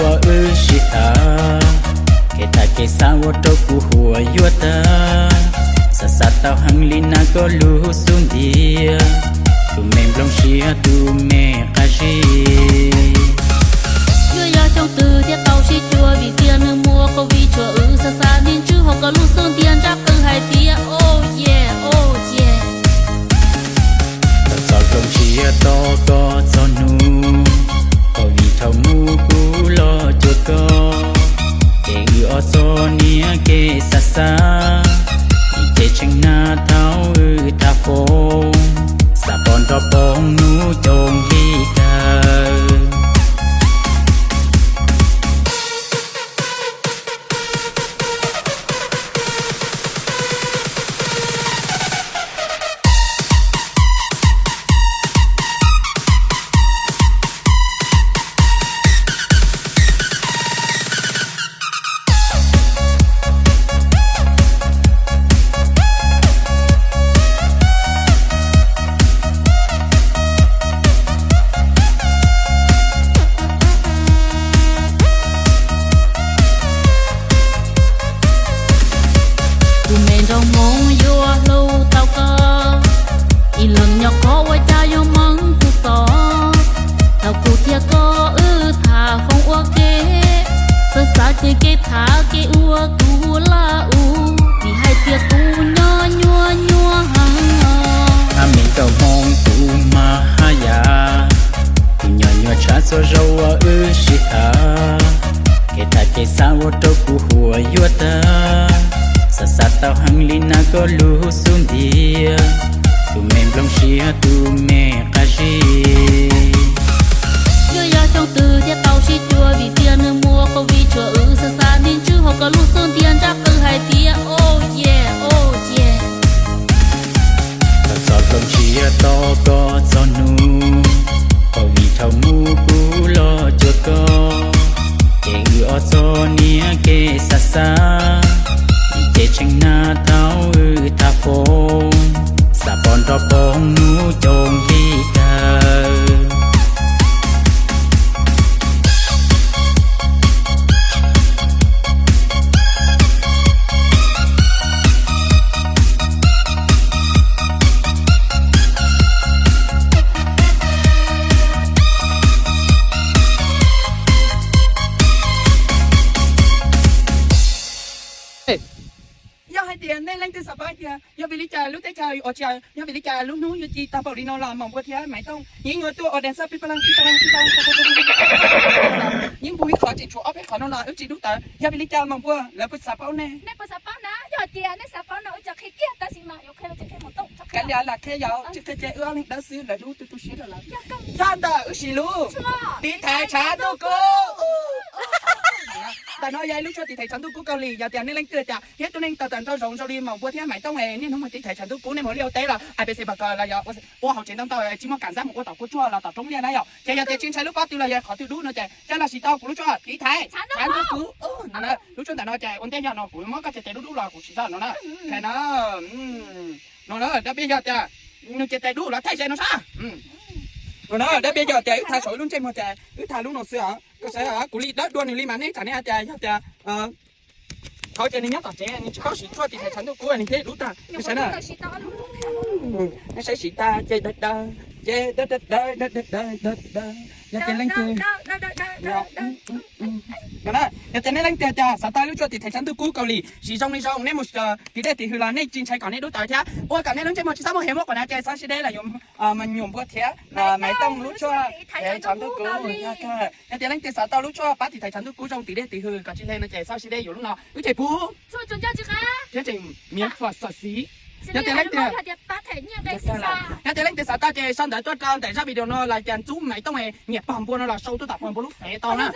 Wb sib tham, kev tham kev xav ua rau kuv huam yuav tag. Xav xav tau heev li na koj lub xub ntiag, tus me nplooj siab tus me qab zib. Yuav yog xyoo twg thiaj tau sib cuag vim tias nws muaj COVID tshuav wb xav xav me ntswj hauv koj lub xub ntiag ntsaj qw hais tias oh yeah, oh yeah. Txom txom hloov siab tos koj txog hnub, COVID thaum mus kuv los cuag koj, ces wb ob txoj niam kev xav xav, ib ce tshee na thaum wb tham foob, xav pom nrog poob hnub coob li kawg. Tus me nraug hmoob yuav hlub tau koj, ib leeg nyob qhov ua cas yuav meej kuv txog. Thaum kuv thiab koj wb tham foob ua ke, xav xav ces kev tham kev ua kuv laj ub, vim hais tias kuv nyob nyuaj nyuaj heev. Ab me nraug hmoob kuv mas haj yam, kuv nyob nyuaj tshaj txhua zaus uas wb sib tham. Kev tham kev xav ua rau kuv huam yuav tag, xav xav tau heev li na koj lub xub ntiag, tus me nplooj siab tus me qab zib. Yuav yog xyoo twg thiaj tau sib cuag vim tias nws muaj COVID tshuav wb xav xav me ntswj hauv koj lub xub ntiag ntsaj qw hais tias oh yeah, oh yeah. Txom txom hloov siab tos koj txog hnub, COVID thaum mus kuv los cuag koj, ces wb ob txoj niam kev xav xav, ib ce tshee na thaum wb tham foob, xav pom nrog poob hnub coob li kawg. Yog hais tias nej leej twg xav paub tias yog vim li cas lub teb chaws uas tsis, yog vim li cas lub hnub yuav ci tag npaum li no los Maum Npua thiab Maiv Tooj yeej yuav tuaj ua dance pib pab leej pib pab leej pib pab leej, yeej npog ib qho tseem tshuav ob peb qhov no los wb tsis dub tawv. Yog vim li cas Maum Npua lawv puas xav paub ne? Nej puas xav paub na? Yog tias nej xav paub no wb tso qhia kiag tab sis mas yuav qhia los tsis qhia Maum Tooj. Kav liam lam qhia yom, tsis qhia ces wb ob leeg dawb xwb lawv lub tu tu siab rau lawv. Yog ntawm wb sim lub tiv thaiv tshav ntuj kub. Ntawm no yog ib lub tshuaj tiv thaiv tshav ntuj kub Kaus Lim, yog tias nej leej twg tias thiab tus neeg tawm tawm nrau zoov zoo li Maum Npua thiab Maiv Tooj es niaj hnub mus tiv thaiv tshav ntuj kub, nej mus liaj ua teb los ai pes xes pas kos los yog ua hauv tsev ntau ntau tsis muaj kam zaj mus ua tom kua tsuag los tom roob liaj na yom. Ces yog tias tsis ntshai lub pob tw los yog qhov twg dub no ces coj los siv tau kuv lub tshuaj tiv thaiv tshav ntuj kub. Lub tshuaj ntawm no ces ua ntej yog no kuv muab koj cov tes dub dub los kuv siv tau no na. No na, dab peb yog tias nws cov tes dub los thaij ze no sab. No na, dab peb yog tias wb tha saum wb lub ntsej muag ces wb tha lub no xwb os. Koj saib, kuv li dawb dua nws li mas nej tsam nej hais tias yog tias thaum ces nws nyob tom tsev nws tsis paub siv tshuaj tiv thaiv tshav ntuj kub nws thiaj dub tag. Nej saib na, nej saib siv tag ces dawb dawb, ces dawb dawb dawb dawb dawb dawb dawb. Yog tias leej twg no na, yog tias nej leej twg tias xav tau lub tshuaj tiv thaiv tshav ntuj kub Kaus Lim siv zoo li zoo, nej mus tim dej tim hws los nej tsis ntshai kom nej dub tawv thiab ua kom nej lub ntsej muag tsis txhob muaj hev muaj quav na ces xob sib deb los yuav me nyuam npua thiab Maiv Tooj lub tshuaj tiv thaiv tshav ntuj kub. Yog tias leej twg xav tau lub tshuaj pab tiv thaiv tshav ntuj kub zoo tim dej tim hws kom tsis hle no ces xob sib deb yuav lub no wb ces pub thiab tseem miav fom xom xiv. Yog tias leej twg, yog tias leej twg xav tau ces sau ntawv tuaj rau ntawm zaj video no los cas ntxub Maiv Tooj nyiam pog npua no los sau tuaj tom pog npua lub fev tau na.